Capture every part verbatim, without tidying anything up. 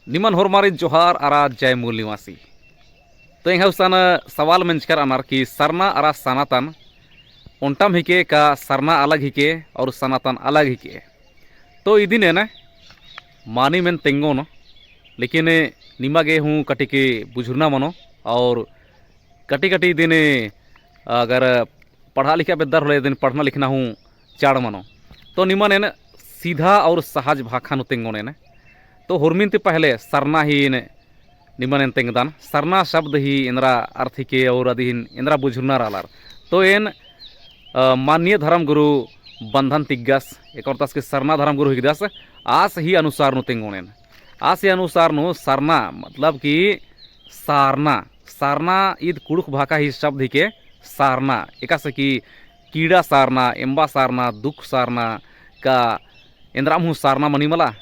निमन होरमारिन जोहार अरा जय मूल निवासी। तो एंग्है गुसन सवाल मेंजकर अनर कि सरना अरा सनातन ओन्टम हिके का सरना अलग हिके और सनातन अलग हिके? तो इदिन एन मानिम एन तेंगोन, लेकिन निमा गे हूँ कटिक बुझुरना मनो और कटी कटी इदिन अगर पढ़ा लिखा बेद्दर होले इदिन पढ़ना लिखना हूँ चाड़ मनो। तो निमन एन सीधा और सहज भाखा नू तेंगोन एन। तो हुरमिन ती पहले सरना ही एन निमन एन तेंगदन। सरना शब्द ही एन्दरा अर्थ हिके और अदिन एन्दरा बुझुरना रअलर। तो एन, अ, माननीय धर्म गुरु बंधन तिग्गस, एका ओर तस के सरना धर्म गुरु हिकदस, आस ही अनुसार नू तेंगोन एन। आस ही अनुसार नू सरना मतलब कि सारना, सारना ईद कुँड़ुख़ भाखा ही शब्द हिके सारना। एकासे कि कीड़ा सारना, एम्बा सारना, दुख सारना, का एन्दराम हूँ सारना मनी मला।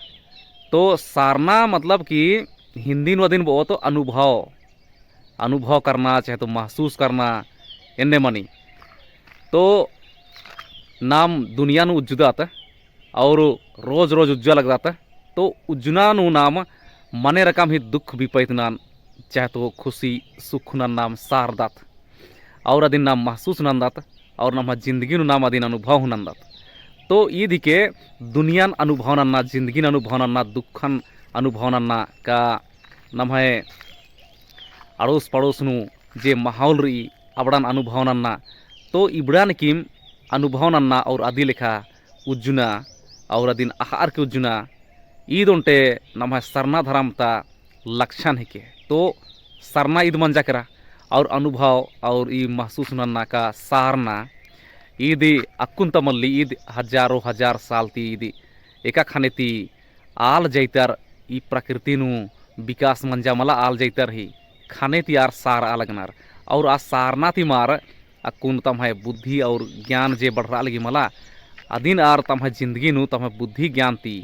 तो सारना मतलब कि हिन्दी नू अदिन बओ तो अनुभव, अनुभव करना चाहे तो महसूस करना एन्ने मनी। तो नाम दुनिया नू उज्जुदत और रोज रोज उज्जा लगदत। तो उज्जना नू नाम मने रकम ही दुख विपैत नन चाहे तो खुशी सुख नन नाम सारदत और अदिन नाम महसूस नन्दत और नम्है जिन्दगी नू नाम अदिन अनुभव हूँ नन्दत। तो ईद हिके दुनियन अनुभव नन्ना, जिन्दगीन अनुभव नन्ना, दुखन अनुभव नन्ना का नम्है अड़ोस पड़ोस नू जे माहौल रई अबड़न अनुभव नन्ना। तो इबड़न किम अनुभव नन्ना और अदी लेखा उज्जना और अदिन अख़अर के उज्जना ईद ओन्टे नम्है सरना धरम ता लक्षण हिके। तो सरना ईद मंजा केरा और अनुभव और ई महसूस नन्ना का सारना ईद अक्कुन ता मल्ली, ईद हजारों हजार साल ती ईद एका ख़ने ती आल जैतर ई प्रकृति नू विकास मंजा मला आल जैतर ही ख़ने ती आर सारआ लगनर। और आ सारना ती मार अक्कुन तम्है बुद्धि और ज्ञान जे बढ़रआ लगी मला, अदिन आर तम्है जिन्दगी नू तम्है बुद्धि ज्ञान ती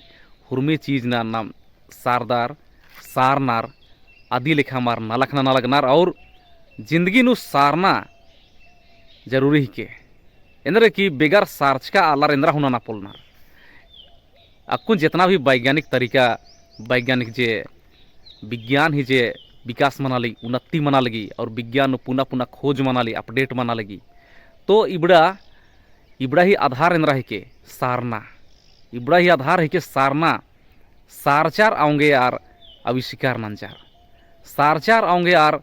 हुरमी चीज नन नाम सारदर, सारनर, अदी लेखा मार नलख नना लगनर और जिन्दगी नू सारना जरूरी हिके। एन्देर कि बेगर सारचका आलर एन्दरा हूँ नना पोलनर। अक्कुन जेतना भी वैज्ञानिक तरीका, वैज्ञानिक जे विज्ञान ही जे विकास मना लगी, उन्नति मना लगी और विज्ञान नू पुना पुना खोज मना लगी, update मना लगी। तो इबड़ा, इबड़ा ही आधार एन्दरा हिके सारना। इबड़ा ही आधार हिके सारना। सारचर औंगे आर आविष्कार नंजर। सारचर औंगे आर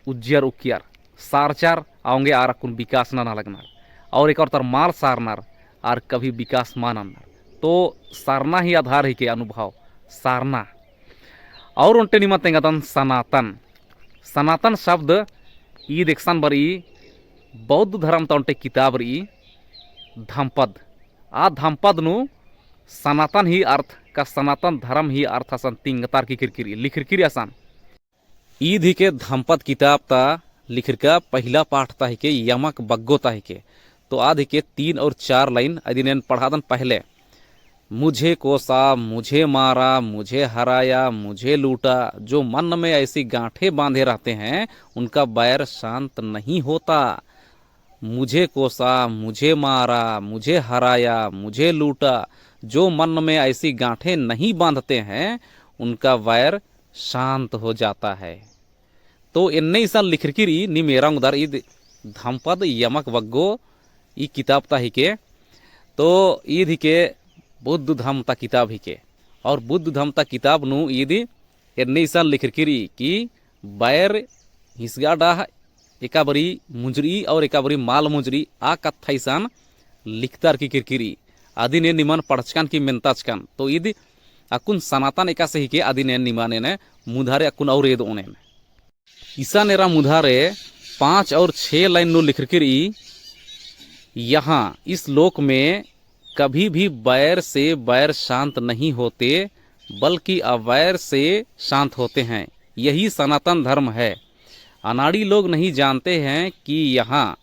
उज्जियर उक्कियर। सारचर औंगे आर अक्कुन विकास नना लगनर। और एका ओर तर मल सारनर आर कभी विकास मा नन्नर। तो सारना ही आधार हिके अनुभव, सारना। और ओन्टे निमा तेंगदन सनातन। सनातन शब्द ईद एकसन बरई बौद्ध धरम ता ओन्टे किताब रई धम्पद। आ धम्पद नू सनातन ही अर्थ का सनातन धरम ही अर्थ असन तिंगतार की किरकिरी, लिखरकी रई असन। ईद हिके धम्पद किताब ता लिखरका पहिला पाठ ता हिके यमक बग्गो ता हिके। तो आद हिके तीन और चार line अदिन एन पढ़ादन पहले। मुझे कोसा, मुझे मारा, मुझे हराया, मुझे लूटा, जो मन में ऐसी गांठें बांधे रहते हैं, उनका बैर शांत नहीं होता। मुझे कोसा, मुझे मारा, मुझे हराया, मुझे लूटा, जो मन में ऐसी गांठें नहीं बांधते हैं, उनका वैर शांत हो जाता है। तो एन्ने इसन लिखरकी रई, नीम एरा ओंगदर ईद धम्पद यमक बग्गो ई किताब ता हिके। तो ईद हिके बुद्ध धम्म ता किताब हिके। और बुद्ध धम्म ता किताब नू ईद एन्ने इसन लिखरकी रई कि बैर हिसगा डाह एका बारी मुंजरी और एका बारी मल मुंजरी आ कत्था इसन लिखतार की किरकिरी। अदिन एन निमन पढ़चकन की मेन्ताचकन। तो ईद अक्कुन सनातन एकासे हिके अदिन एन निमन एन मुधारे अक्कुन और एदओन एन। इसन एरा मुधारे पाँच और छः line नू लिखरकी रई, यहाँ इस लोक में कभी भी बैर से बैर शांत नहीं होते, बल्कि अवैर से शांत होते हैं। यही सनातन धर्म है। अनाड़ी लोग नहीं जानते हैं कि यहाँ,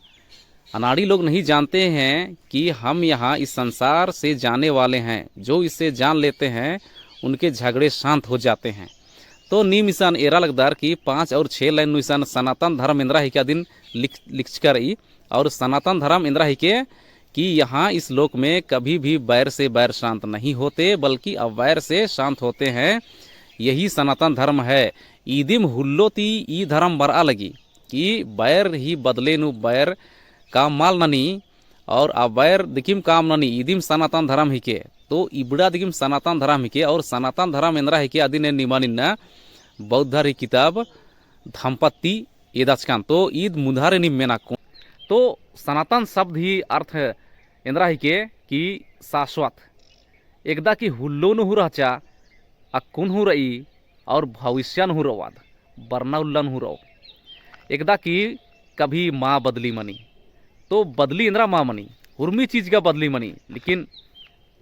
अनाड़ी लोग नहीं जानते हैं कि हम यहाँ इस संसार से जाने वाले हैं। जो इसे जान लेते हैं, उनके झगड़े शांत हो जाते हैं। तो नीम इसन एरा लगदर कि पाँच और छः line नू इसन सनातन धर्म एन्दरा हिके अदिन लिख, लिखचका रई। और सनातन धर्म एन्दरा हिके कि यहाँ इस लोक में कभी भी बैर से बैर शांत नहीं होते, बल्कि अवैर से शांत होते हैं। यही सनातन धर्म है। इदिम हुल्लो ती ई धर्म बरआ लगी कि बैर ही बदले नू बैर काम मल ननी, और आ बैर दिकिम काम ननी, इदिम सनातन धर्म हिके। तो इबड़ा दिकिम सनातन धर्म हिके, और सनातन धर्म एन्दरा हिके अदिन एन निमन इन्ना बौद्धर ही किताब धम्मपद ती एदाचकन। तो ईद मुन्धारे नीम मेना कुन। तो सनातन शब्द ही अर्थ एन्दरा हिके कि शाश्वत। एकदा कि हुल्लो नू हूँ रहचा, अक्कुन हूँ रई, और भविष्य नू हूँ रओ आद, बरना उल्ला नू हूँ रओ। एकदा कि कभी मा बदली मनी, तो बदली एन्दरा मा मनी, हुरमी चीज गा बदली मनी, लेकिन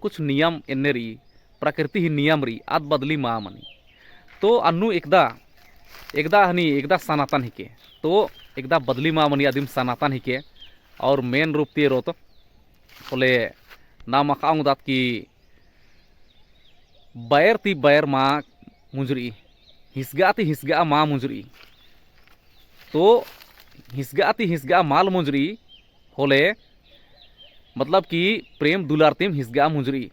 कुछ नियम एन्ने रई, प्रकृति ही नियम रई, आद बदली मा मनी। तो अन्नु एकदा, एकदा हनी, एकदा सनातन हिके, तो एकदा बदली मा मनी, अदिम सनातन हिके। और main रूप ती एरोत, होले नाम अख़आ ओंगदत कि बैर ती बैर मा मुंजरी, हिसगा ती हिसगा मा मुंजरी। तो हिसगा ती हिसगा मल मुंजरी होले, मतलब कि प्रेम दुलार तिम हिसगा मुंजरी।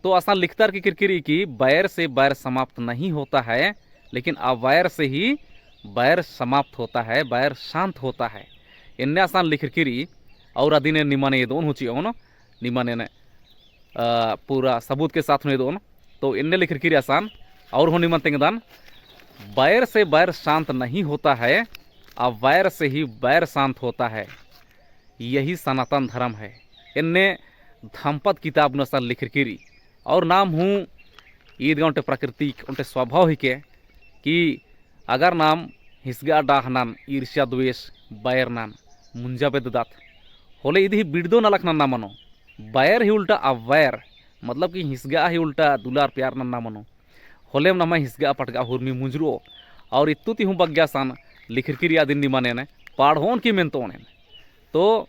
तो असन लिखतार की किरकिरी कि बैर से बैर समाप्त नहीं होता है, लेकिन अवैर से ही बैर समाप्त होता है, बैर शांत होता है। एन्ने असन लिखरकी रई, और अदिन एन निमन एदोन हूँ चिओन, निमन एन, अ, पूरा सबूत के साथ हूँ एदोन। तो एन्ने लिखरकी रई असन, और हूँ निमन तेंगदन, बैर से बैर शांत नहीं होता है, अवैर से ही बैर शांत होता है। यही सनातन धर्म है। एन्ने धम्मपद किताब नू असन लिखरकी रई। और नाम हूँ ईद गा ओन्टे प्राकृतिक, ओन्टे स्वभाव हिके कि अगर नाम हिसगा डाहनन, ईर्ष्या द्वेष, बैर नन मुंजा बेद्ददत, होले इदी ही बिड़दो नलख नन्ना मनो। बैर ही उल्टा अवैर, मतलब कि हिसगा ही उल्टा दुलार प्यार नन्ना मनो। होलेम नमा हिसगा पटगा हुरमी मुंजरओ। और इत्तु ती हूँ बग्गे असन लिखरकी रई अदिन निमन एन पढ़ओन की मेनतओन एन। तो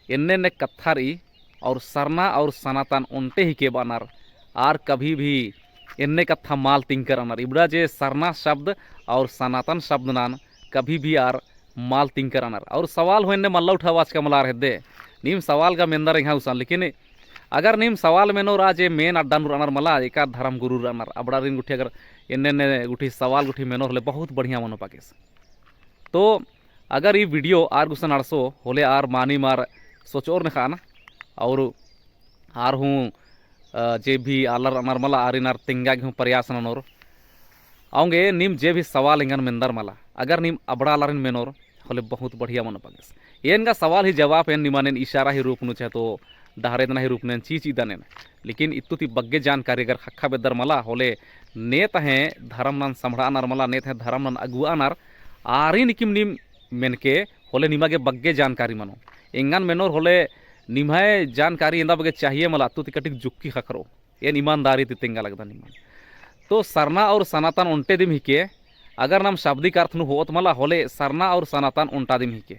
एन्ने एन्ने कत्था रई, और सरना और सनातन ओन्टे हिके बअनर, आर कभी भी एन्ने कत्था मल तिंकर रअनर। इबड़ा जे सरना शब्द और सनातन शब्द नन कभी भी आर मल तिंकर रअनर। और सवाल हूँ एन्ने मल्ला उठाबाचका मला आर हेद्दे, नीम सवाल गा मेन्दर एंग्है गुसन, लेकिन अगर नीम सवाल मेनोर आ जे main अड्डा नू रअनर मला, एका धर्म गुरु रअनर, अबड़ारिन गुट्ठी अगर एन्ने एन्ने गुट्ठी सवाल गुट्ठी मेनोर होले बहुत बढ़िया मनो पाकेस। तो अगर ई video आर गुसन अंड़सो होले आर मानिम आर सोचओर नेखान, और आर हूँ, अ, जे भी आलर रअनर मला आरिन आर तेंगा गे हूँ प्रयास ननोर। औंगे नीम जे भी सवाल एंगन मेन्दर मला, अगर नीम अबड़ा आलारिन मेनोर होले बहुत बढ़िया मनो पागेस। एन गा सवाल ही जवाब एन निमन एन इशारा ही रूप नू चाहे तो डहरेदना ही रूप नू एन चिचिदन एन। लेकिन इत्तु ती बग्गे जानकारी अगर ख़क्खा बेद्दर मला होले ने तहें धरम नन सम्हड़ानर मला, ने तहें धरम नन अगुवानर, आरिन इकिम नीम मेनके होले निमा गे बग्गे जानकारी मनो। एंगन मेनोर होले निम्है जानकारी एन्दा बग्गे चाहिए मला, अत्तु ती कटिक जुक्की ख़क्खरो। एन ईमानदारी ती तेंगा लगदन निमन। तो सरना और सनातन ओन्टे दिम हिके, अगर नाम शाब्दिक अर्थ नू होओत मला होले सरना और सनातन ओन्टा दिम हिके।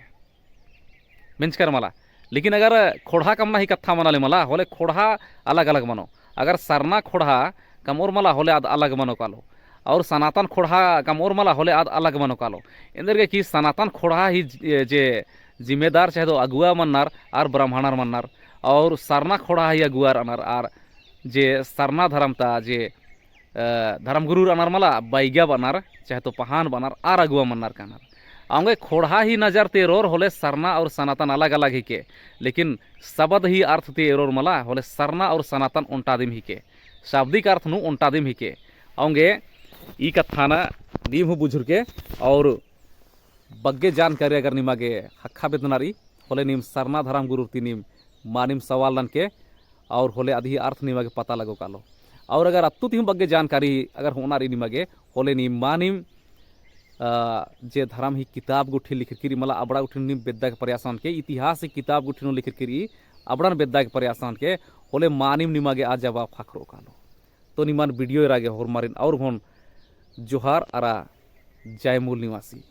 मेंजकर मला। लेकिन अगर ख़ोंड़हा कमना ही कत्था मना ले मला होले ख़ोंड़हा अलग अलग मनो। अगर सरना ख़ोंड़हा कमओर मला होले आद अलग मनो कालो। और सनातन ख़ोंड़हा कमओर मला होले आद अलग मनो कालो। एन्देरगे कि सनातन ख़ोंड़हा ही ज-, जे जिम्मेदार चाहे तो अगुवा मन्नर आर ब्राह्मणर मन्नर। और सरना ख़ोंड़हा ही अगुवा रअनर आर जे सरना धरम ता जे, अ, धर्मगुरु रअनर मला, बैगा बअनर, चाहे तो पहान बअनर, आर अगुवा मन्नर कानर। औंगे ख़ोंड़हा ही नजर ती एरोर होले सरना और सनातन अलग अलग हिके, लेकिन शब्द ही अर्थ ती एरोर मला होले सरना और सनातन ओन्टा दिम हिके, शाब्दिक अर्थ नू ओन्टा दिम हिके। औंगे ई कत्थन नीम हूँ बुझुरके और बग्गे जानकारी अगर निमा गे ख़क्खा बेद्दना रई, होले नीम सरना धरम गुरु ती नीम मानिम सवाल ननके, और होले अदही अर्थ निमा गे पता लगो कालो। और अगर अत्तु ती हूँ बग्गे जानकारी अगर होना रई निमा गे, होले नीम मानिम, अ, जे धरम ही किताब गुट्ठी लिखरकी रई मला अबड़ा गुट्ठी नीम बेद्दा के प्रयास ननके, इतिहास ही किताब गुट्ठी नू लिखरकी रई अबड़न बेद्दा के प्रयास ननके, होले मानिम निमा गे आ जवाब ख़क्खरो कालो। तो निमन video एरा गे होरमारिन और होन जोहार अरा जय मूल निवासी।